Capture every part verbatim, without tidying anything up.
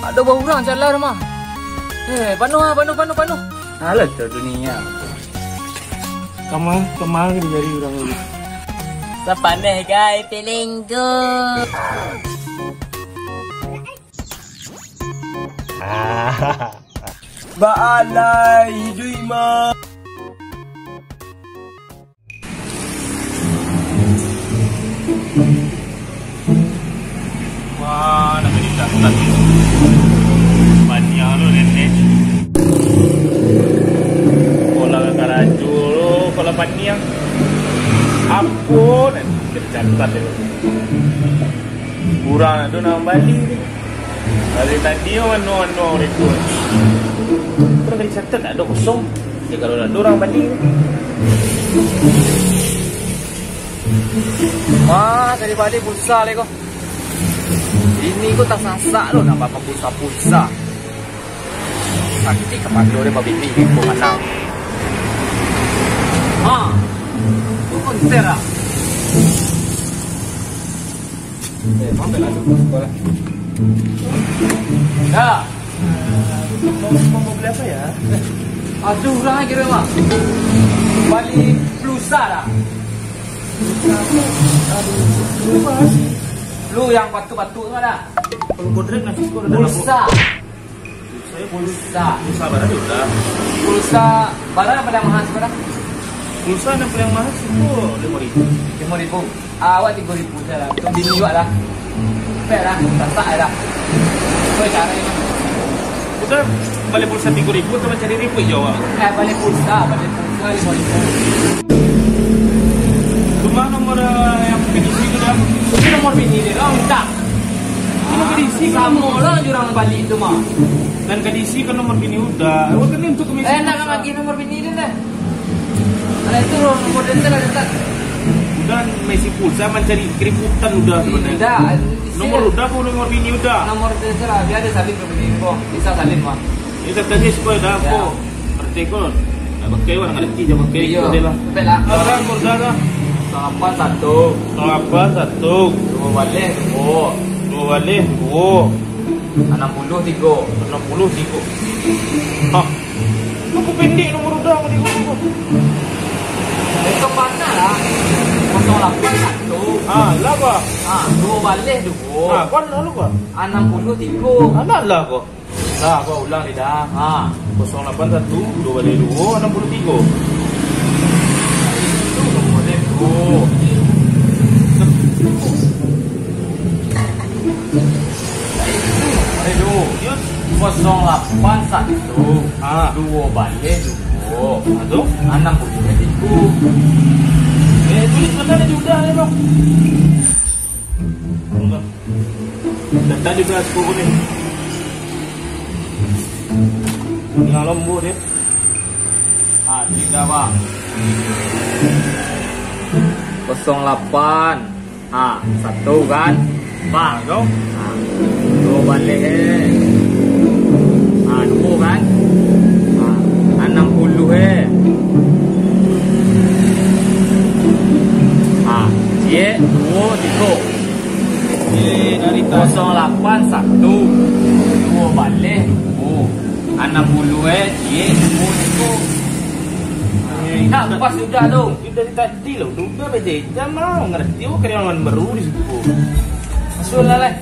Ado baurang jalan mah. Eh, panuah ah, panuah, panuah, panuah. Alah tu dunia. Kama, kama ka dicari urang tu. Sapaneh gai pelenggo. Baalai hiduik mah. Wah, nak jadi dapat. Banyak lo nenek. Sekolah karajo lo, sekolah paniang. Apo nan jadi catat tu? Urang tu nak bali ni. Dari tadi mano-mano rekod. Terus dari catat tak ada kosong. Ya, kalau nak ada orang bali. Mah, dari bali pulsa le ko. Ini ko tasasak lo nak bapulsa-pulsa. Sakik kapalo deh babini ko manang. Ha. Tu konter ah. Eh, mampir lah dulu sekolah. Ya. Mau, mau, mau beli apa ya? Aduh, urang kira mah. Bali pulsa dah. Aduh, lu mas. Lu yang batuk-batuk tu ada? Kalau kodrat nasi kau ada pulsa. Pulsa. Pulsa bara tu dah. Pulsa bara yang paling mahal sekarang? Pulsa yang paling mahal siko lima ribu. Lima ribu. Ah, awak tigo ribu je lah. Untuak bini awak lah. Pek lah, sasak lah. Kau cari ni. Udah bali pulsa tigo ribu tu mancari ribu je awak. Eh, bali pulsa, bali pulsa lima ribu. Cuma nomor, eh, yang bini tu dah. Ini nomor bini dia, kau minta. Ini nomor bini sih, samo lah je urang bali tu mah. Dan ka diisi kan nomor bini udah. Awak kan untuk kemisi. Eh, nak pulsa. Bagi nomor bini dia dah. Kalau itu nomor dia lah dekat. Udah maisi pulsa, mancari keributan udah sebenarnya. Tidak, di sini. Nomor udah apa nomor bini udah? Nomor dia lah, biar dia salin ke bini ko. Bisa salin mah. Ini tadi supaya dah apa? Ya. Arti ko. Nak pakai, orang ngerti je pakai. Iya. Betul lah. Betul lah. Apa, udah dah. Lapan satu. Lapan satu. Dua balik, dua. Dua balik, dua. Anam puluah tigo. Anam puluah tigo. Hah? Cukup pendek nomor udah, Mak Diego. Itu mana lah? Kosong lapan satu. Ah, lah, Pak. Ah, dua balik dua. Ah, Pak, lalu, Pak. Anam puluah tigo. Ah, lah, lah, Pak. Lah, Pak, ulang ni dah. Ah. Kosong lapan satu, dua balik dua, anam puluah tigo. Itu nomor dia, bro. Aduh, kosong lapan satu, ah, dua balik dua. Ah, tu? Anam puluah tigo. Eh, tulis mana dia udah ni, bro? Udah. Dah tadi belas puluh ni. Tinggal lombo dia. Ah, tidak, Bang. Kosong lapan. Ha, satu kan? Bang, tu? Ha, dua balik, eh. Ha, dua kan? Ha, anam puluah, eh. Ha, ciek, dua, tigo. Eh, dari kosong lapan, satu. Dua balik, dua. Anam puluah, eh, ciek, dua, tigo. Eh, nah, pas sudah tu. Dari tadi lo, duga bejejam lah, ngerti awak karyawan baru di situ. Masuk lah, lah.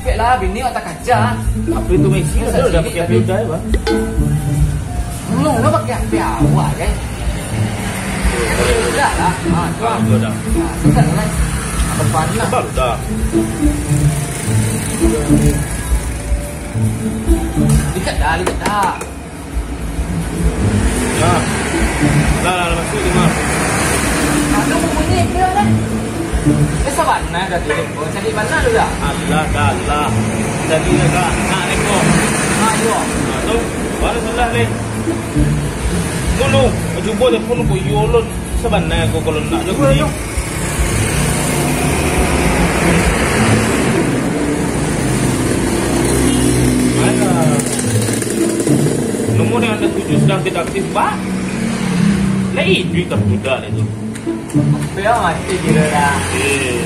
Cepek lah, bini awak takaja. Apa itu Messi? Masa udah sini pakai tadi. Apa udah, Bang? Belum lah pakai apa awak, kan? Udah lah. Ah, tu lah. Udah. Ah, sudah lah. Apa panas? Sabar udah. Lihat dah, lihat dah. Nah. Lah, lah, lah, masuk lima. Ada bunyi dia dah. Eh, sabana dah dia. Oh, cari mana tu dah? Alah, dah lah. Jadi dah dah. Nak rekod. Ah, yo. Nah, tu. Baru sudah ni. Mulu. Cuba dia pun kau yolot. Sabana kau kalau nak. Cuba, yo. Mana? Nomor yang anda tuju sedang tidak aktif, Pak. Lai duit tak budak itu. Apa yang mati kira dah? Eh.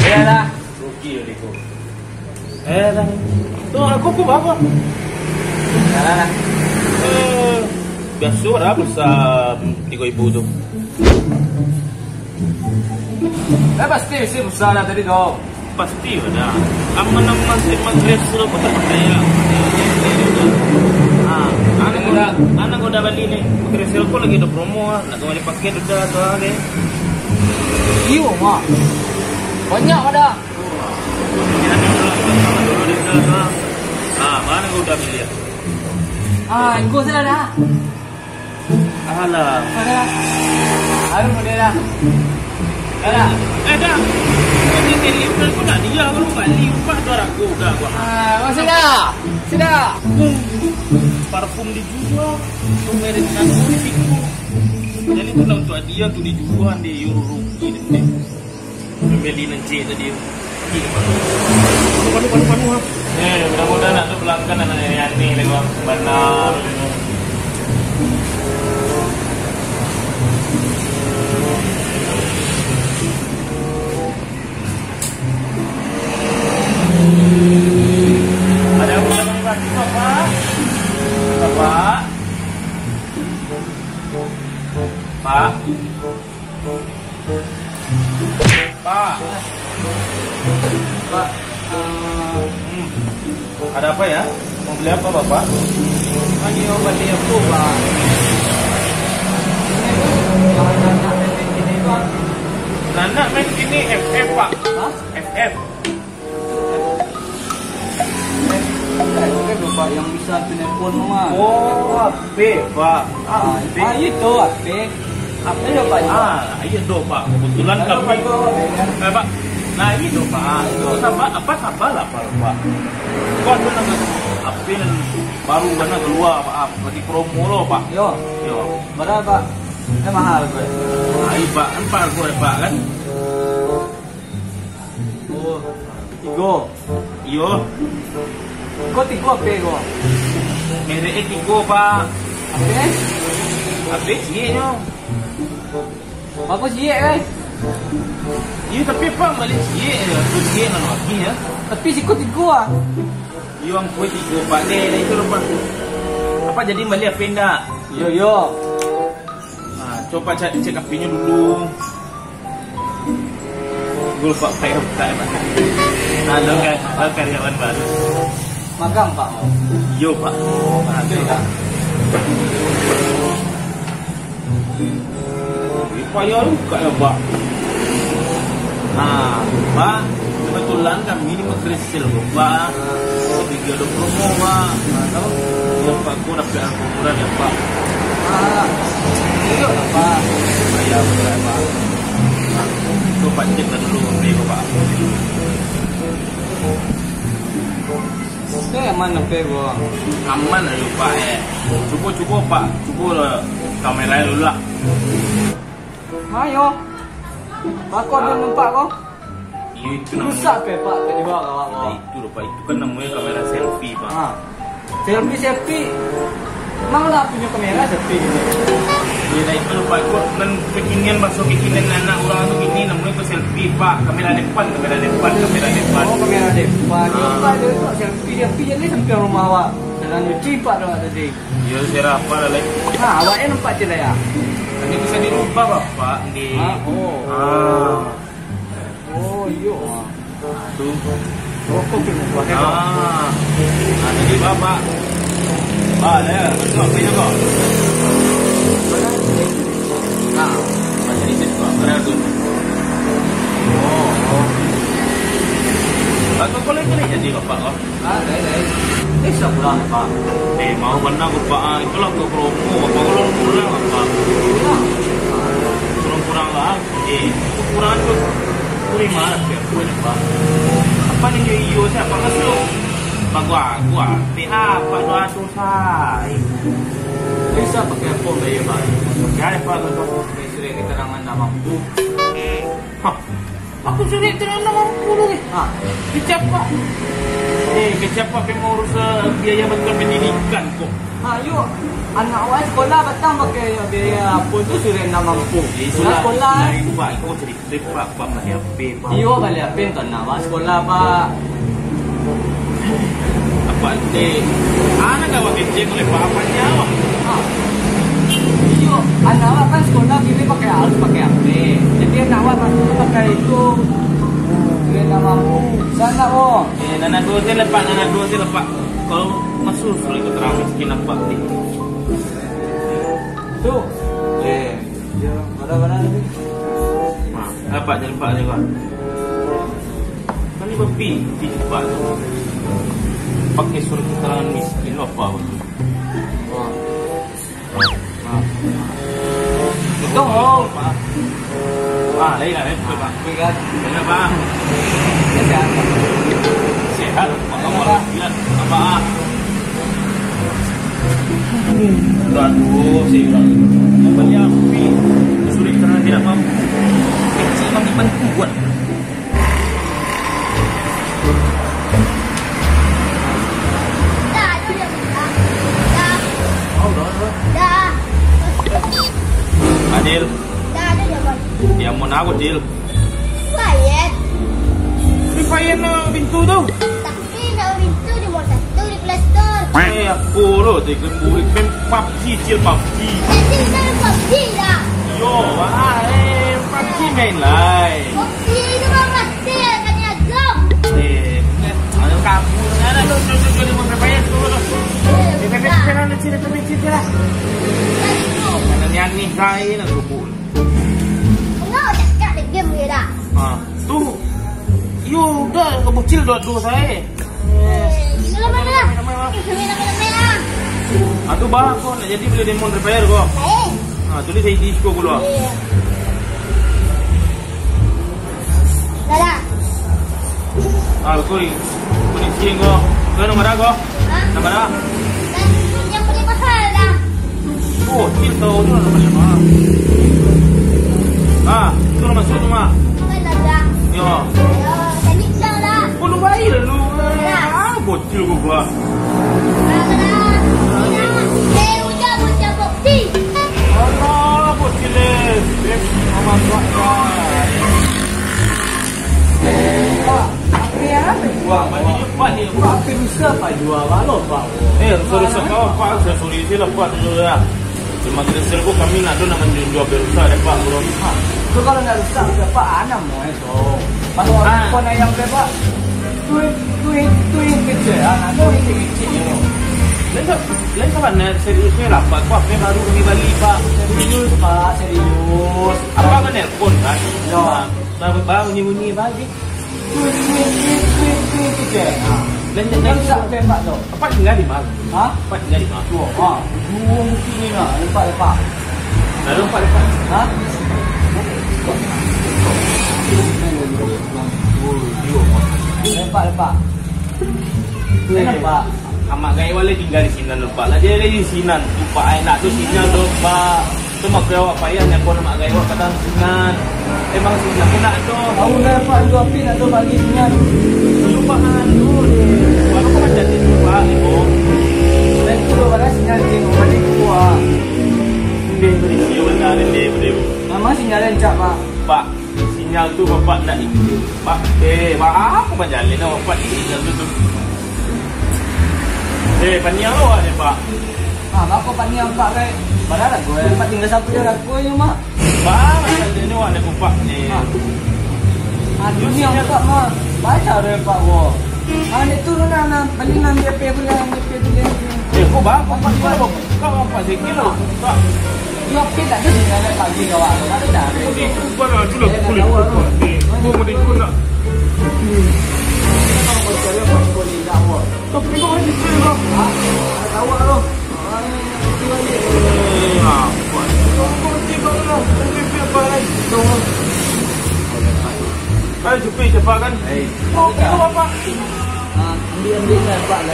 Iyalah. Rugi lah itu. Eh, dah. Tu aku pun bawa. Dah, dah, dah. Eh, biaso lah pulsa tigo ribu tu. Eh, pasti mesti pulsa lah tadi tu. Pasti ada. Aman-aman si Magresel pun tak percaya. Ah, anak udah, anak udah bali ni. Magresel pun lagi ada promo lah. Nak kembali pakai udah tu lah, deh. Iyo, Mak. Banyak ada. Ah, mana kau udah beli? Ah, engkau sudah dah. Alah. Sudah. Aduh, udah dah. Dah dah. Eh, dah. Kau ni tadi, kau nak dia, kau balik, empat tu aku udah, gua. Ah, sudah. Sudah. Parfum dijual, tu merek narkotik. Jadi tu nak untuk dia tu dijual, dia rugi deh. Pambali nan ciek tadi. Panuh, panuh, panuh, panuh, ah. Eh, mudah-mudahan nak tu pelanggan anak yang aneh lewat. Bana. Ada apa, Bapak? Bapak? Pak? Pak. Pak, eh, hmm. Ada apa ya? Mau beli apa, Bapak? Ini obat dia tu, Pak. Ini, Pak, yang anak-anak main game ini, Pak. Anak main game ini F F, Pak. Hah? F F. Oke, Bapak, yang bisa telepon mah. Oh, H P, Pak. Ah, H P. Ah, itu H P. H P ya, Pak? Ah, iya doh, Pak. Kebetulan kami. Pak, itu H P, ya. Eh, Pak. Nah, iya doh, Pak. Itu sabar, apa sabar lah, Pak, Pak. Kok ada nama H P nan baru bana keluar, Pak? Ah, lagi promo lo, Pak. Yo. Yo. Berapa, Pak? Eh, mahal, Pak. Ah, iya, Pak. Empat ribu, Pak, kan? Oh, tigo. Iyo. Ko tigo H P ko? Merek e tigo, Pak. H P? H P ciek nyo. Bagus ciek, eh? Iyo, tapi Pak bali ciek je. Tu ciek nan lagi ya. Tapi siko tigo ah. Iyo, angko tigo, Pak. Deh, itu, Pak. Apa jadi bali H P ndak? Iyo, iyo. Ah, coba cek, cek H P-nyo dulu. Gue lupa pakai buka ya, Pak. Halo, Kak. Halo, karyawan baru. Magang, Pak? Iyo, Pak. Ah, oke, Pak. Payah buka ya, Pak. Nah, Pak, kebetulan kami ni Sale ko, Pak. Tigo ado promo, Pak. Nah, tahu? Iyo, Pak, ko dapek harga murah ya, Pak. Ah, iyo lah, Pak. Bayar murah, Pak. Nah, coba cek dulu H P ko, Pak. Oke, aman H P ko. Aman aja, Pak, eh. Cubo, cubo, Pak. Cubo lah kamera dulu lah. Ayo. Bako ado nampak ko? Iyo, itu namanya. Rusak pe, Pak, tadi bawa awak ko. Nah, itu loh, Pak. Itu kan namanya kamera selfie, Pak. Ah. Selfie, selfie. Mang lah punyo kamera selfie gitu. Iyo, nah, itu loh, Pak. Kok nan kekinian, baso kekinian anak urang tu kini, namanya tu selfie, Pak. Kamera depan, kamera depan, kamera depan. Oh, kamera depan. Iyo, ah. Pak, dia tu selfie, selfie jadi sampai rumah awak. Dalam nyuci, Pak, tu tadi. Iyo, serah apa lah, Lek. Nah, awaknya nampak je lah ya. Ini bisa dirubah, Bapak, di. Ah, oh. Ah. Oh, iyo. Nah, tu. Rokok tu buat apa? Ah. Nah, jadi Bapak. Pak, ya, betul apa ya, Pak? Nah, jadi saya Pak, benar tu. Oh, oh. Bapak boleh jadi Bapak, oh? Ah, lain, lain. Eh, siapa lah, Pak? Eh, mau bana ko, Pak, ah. Itulah ko promo, Bapak kalau kurang, Pak. Kurang-kurang lah. Eh, kurang tu. Kurang mana, Pak? Apa ni, iyo, iyo, siapa masuk? Pak, gua, gua. P A, Pak, doa susah. Bisa pakai apa, Pak, ya, Pak? Pakai apa, Pak? Pakai surat keterangan tak mampu. Hah. Aku surat tu nak mampu tu ni. Ha. Kecapa. Eh, kecapa pe maurusan biaya bantuan pendidikan ko. Ha, yo. Anak awak sekolah batang pakai biaya apa tu surat nak mampu. Eh, itulah, sekolah. Itulah, Pak. Iko cerita, Pak. Pak bali H P, Pak. Iyo, bali H P tu anak awak sekolah, Pak. Apak dek, anak awak kecek oleh bapak nyawa. Ah. Iyo, anak awak kan sekolah kini pakai, harus pakai H P. Jadi anak awak pasti pakai itu. Dia nama aku. Sana, oh. Eh, nana dua sih lepak, nana dua sih lepak. Kalau masuk sulit keterangan miskin apak ni. Tu. Eh. Yo, mana-mana tadi. Nah, apak jadi apak ni, Pak. Kan ni bapi, di cepat tu. Pakai surat keterangan miskin lo apa tu? Wah. Nah. Betul, oh. Ah, lain lah, eh, betul, Pak. Oke, kan? Lain, Pak. Ya, sehat, Pak. Sehat, Pak. Kamu lah, ya, apa, ah? Aduh, si urang ni. Yang bali api, surat keterangan tidak mampu. Kecil, tapi bantu buat. Dah, dah, dah, dah. Dah. Adil. Dah, dah, dah, Bang. Ya, mau nago, Dil? Quiet. Free Fire no pintu tu. Tapi nak pintu di mall satu di Play Store. Eh, aku lo, dia gemburik main PUBG, Cil, PUBG. Jadi main PUBG dah. Yo, wah, eh, PUBG main lai. PUBG itu mah mati ya, kan ya, gam. Eh, ada kamu, ada lo, lo, lo, lo, lo, lo, lo, lo. Eh, eh, eh, eh, dah. Eh, eh, eh, eh, Cil, eh, eh, Cil, eh. Dah, itu. Mana ni, ni, Zai, nak kubur. Enggak, cakap dek game dia dah. Ha, tu. Yo, udah, kau bocil dua-dua saya. Eh, ini lah, mana? Ini lah, mana, mana? Ah, tu bah, kau nak jadi beli demon repair kau. Eh. Ah, tulis I D kau keluar. Iya. Dah, dah. Ah, kau ni. Kau ni siang kau. Kau nak marah kau? Hah? Nak marah? Kan yang paling mahal dah. Oh, Cil tahu tu nama dia, Mak. Ah, tu nama suatu, Mak. Bukan lah, dah. Yo. Yo, tadi kau lah. Belum baik lalu. Dah. Ah, bocil kau buat. Dah, dah. Dah. Eh, udah bocah bokti. Alah, bocil, eh. Eh, aman, Mak. Pak, apa yang apa? Wah, banyak je, Pak, ni. Pak, apa rusak, Pak, jual, Pak, lo, Pak? Eh, rusak-rusak kau, Pak, rusak suri je lah, Pak, tu lah. Cuma kita selalu kami nak tu nak menjual, jual rusak deh, Pak, bro. Ha, tu kalau nak rusak, Pak, anam, eh, so. Pas orang Ah. Telepon ayam, Pak. Tuit, tuit, tuit, kecil. Ah, nak tu kecil-kecil je. Lain tak, lain tak pandai serius ni lah, Pak. Kau apa yang baru kami bali, Pak? Serius, Pak, serius. Apa kan nelpon, kan? Yo. Nah, Bang, bang, bunyi-bunyi, bang, ni. Wih, wih, wih, wih, wih, kecek. Ha. Lain, lain, lain. Rusak tembak tu. Apak tinggal di mana? Ha? Apak tinggal di mana? Tu, ha. Ujung bukit ni, ha. Lepak, lepak. Lalu apak lepak? Ha? Lepak, lepak. Lain apak? Amak gaek wak lai tinggal di sinan tu, Pak. Lah, dia lai di sinan tu, Pak. Ai, nak tu sinan tu, Pak. Tu mak gaek wak payah, nyo pun mak gaek wak kadang sinan. Emang sinan pun nak tu. Tahu lah, Pak, tu api nak tu bagi sinan. Lupa kan tu. Baru kau macam ni tu, Pak, ibu. Dan tu dua balas sinan, cing. Mandi kuah. Ndeh, beri siu, ndeh, ndeh, beri. Nama sinan rancak, Pak? Pak. Sinyal tu bapak ndak ikut. Pak, eh, ba-, apo bajalin lah bapak di sinyal tu, tu. Eh, paniang lo awak ni, Pak. Ah, bako paniang, Pak, kai? Padahal aku, eh, Pak, tinggal satu je aku ni, Mak. Bang, bajalin ni awak ni, Pak, ni. Ah. Ah, dunia, Pak, Mak. Baca deh, Pak, wo. Ah, ni tu nak, nak, beli nan dia pe, beli nan dia pe, beli nan dia pe. Eh, kok bang, Pak, Pak, Pak, Pak, Pak, Pak, Pak, Pak, Pak, Pak, Pak, Yo, tapi tak ada sinyal pagi kawan. Tak ada cari. Ikut, Pak, lah, tu lah, boleh ikut, Pak. Gua mau ikut nak. Tapi kau ada sinyal, Pak. Ha? Ada kawan tu. Eh, apa? Kau berhenti, Pak, lah. Kau berhenti, Pak, lah. Ayo, cepat, cepat, kan? Eh. Kau, kau apa? Ha, ambil, ambil, Pak, lah.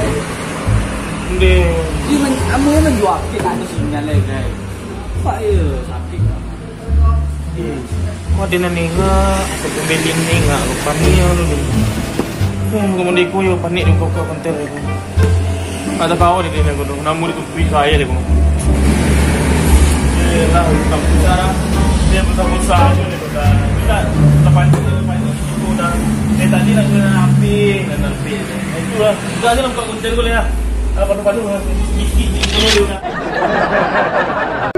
Ambil. Dia men-, amun menjual, tak ada sinyal, lah, guys. Pak, ya, sakit. Eh, kok ado nan nengok, atau pembeli nengok, kok panik lu ni. Eh, kok mandi ku yo, panik di kok konter ni. Ada kawan di sini, kudu. Namun itu free saya deh, kudu. Eh, lah, bukan besar, ah. Dia besar-besar aja ni, kudu. Kita, kita pancing, kita pancing, kita udah. Eh, tadi nak kena api, kena api. Itulah. Sudah aja lah buka konten gue lah ya. Ah, panu-panu lah. Isi, isi, isi, isi.